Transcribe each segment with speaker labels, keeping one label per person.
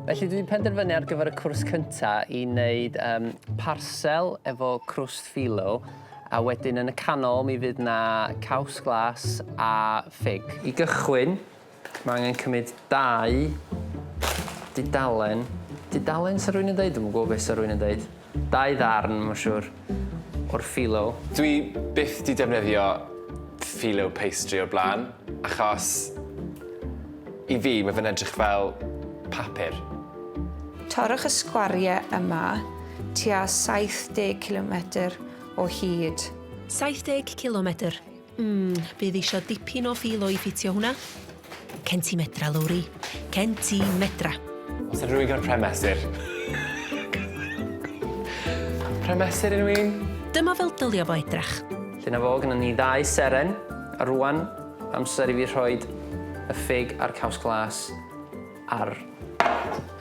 Speaker 1: Felly dwi 'di penderfynu ar gyfer y cwrs cynta i wneud um, parsel efo crwst phyllo a wedyn yn y canol mi fydd 'na caws glas a ffig. I gychwyn, mae angen cymryd dau dudalen, dudalen sa rhywun yn deud? Dwi'm yn gwybod beth sa rhywun yn deud. Dau ddarn, mae'n siŵr, o'r phyllo.
Speaker 2: Dwi byth 'di defnyddio phyllo pastry o'r blaen, achos i fi mae fe'n edrych fel papur.
Speaker 3: Torrwch y sgwariau yma tua 70 cilometr o hyd.
Speaker 4: 70 cilometr. Mm, bydd isio dipyn o ffilo i ffitio hwnna. Centimetra, Lowri. Centimetra.
Speaker 2: Os yna rhywun gael premesur. Premesur unrhyw un?
Speaker 4: Dyma fel dylio fo edrach.
Speaker 1: Lle na fo, gynnon ni ddau seren, a rwan, amser i fi rhoid y ffig a'r caws glas ar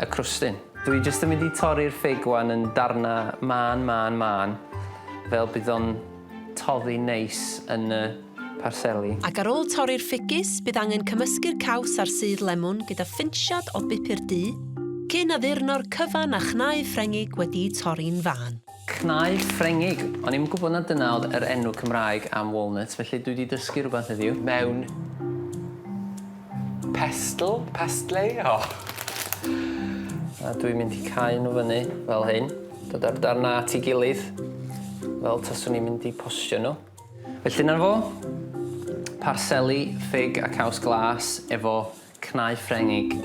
Speaker 1: y crwstyn. Dwi jyst yn mynd i torri'r ffig wan yn darna mân, mân, mân, fel bydd o'n toddi neis yn y parseli.
Speaker 4: Ac ar ôl torri'r ffigys, bydd angen cymysgu'r caws a'r sudd lemwn gyda phinsiad o bupur du, cyn addurno'r cyfan â chnau Ffrengig wedi'u torri'n fân.
Speaker 1: Cnau Ffrengig! O'n i'm yn gwybod na dyna oedd yr enw Cymraeg am walnuts, felly dwi 'di dysgu rhywbeth heddiw.
Speaker 2: Mewn pestle? Pestle? O!
Speaker 1: A dwi'n mynd i cau nhw fyny fel hyn. Dod â'r darnau at ei gilydd, fel taswn i'n mynd i postio nhw. Felly 'na fo. Parseli ffig a caws glas efo cnau Ffrengig.